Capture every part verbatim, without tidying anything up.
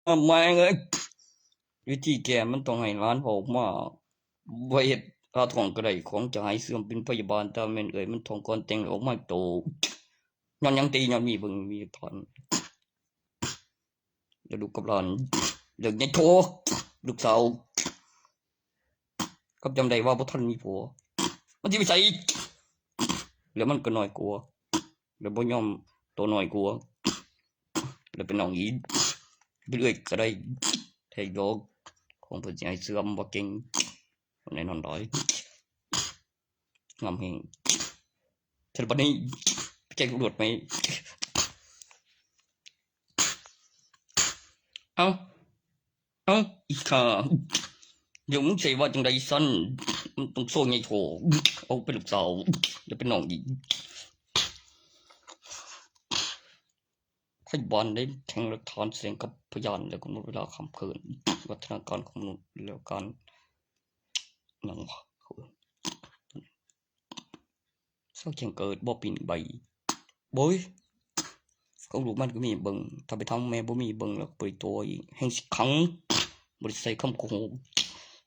แม่งเอ้ย วิธีแก้มันต้องให้หลานออกมา บ่เฮ็ดหาท้องก็ได้ ของจะหายเสื่อมเป็นพยาบาล แต่แม่นเอ้ยมันท้องก่อนแต่งออกมาโต ย้อนหยังติ ย้อนมีเบิ่งมีหลักฐาน แล้วลูกกับหลาน เรื่องใหญ่โต ลูกสาว กับจำได้ว่าบ่ทันมีผัว มันสิไปไส แล้วมันก็น้อยกว่า แล้วบ่ยอมโตน้อยกว่า แล้วเป็นน้องอีก เป็นเอื้อยก็ได้ แท้ดอก ของเพิ่นสิให้เสื่อมบ่เก่ง แน่นอนดอย งามแฮง เทื่อบัดนี้ ไปแจ้งตำรวจไหม เอ้า เอ้า อีห่า เดี๋ยวมึงสิว่าจังใดซั่น มันต้องโซ่ไงโถ เอาเป็นลูกสาว แล้วเป็นน้องอีก พยาบาลได้แทงหลักฐานแสดงกับพยาน แล้วกำหนดเวลาคำเคิน วัฒนาการของมนุษย์ แล้วการ หยังวะ เศร้าแจ้งเกิดบ่ปิ่นใบ โบ้ย ของลูกมันก็มีเบิ่ง ถ้าไปทางแม่บ่มีเบิ่ง แล้วก็บ่ได้ตัวอีก แฮงสิขัง บ่ได้ใส่คำโกหก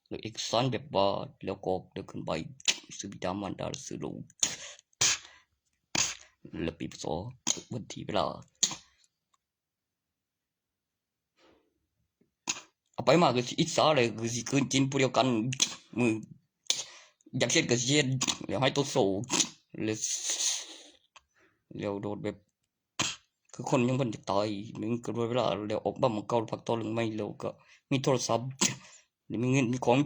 แล้วเอกสารแบบว่า แล้วกรอก แล้วขึ้นใบ ชื่อบิดามารดา ชื่อลูก และปี พ.ศ. วันที่ เวลา เอาไปมาก็สิอิจฉาเลย ก็สิกลืนกินผู้เดียวกัน มึงอยากเฮ็ดก็สิเฮ็ด แล้วให้ตัวโซ่ แล้ว แล้วโดดแบบ คือคนยังบ่อยากตาย มึงก็รวยเวลา แล้วออกบ้านหม่องเก่า พักต่อเรื่องใหม่ แล้วก็มีโทรศัพท์ แล้วมีเงินมีของ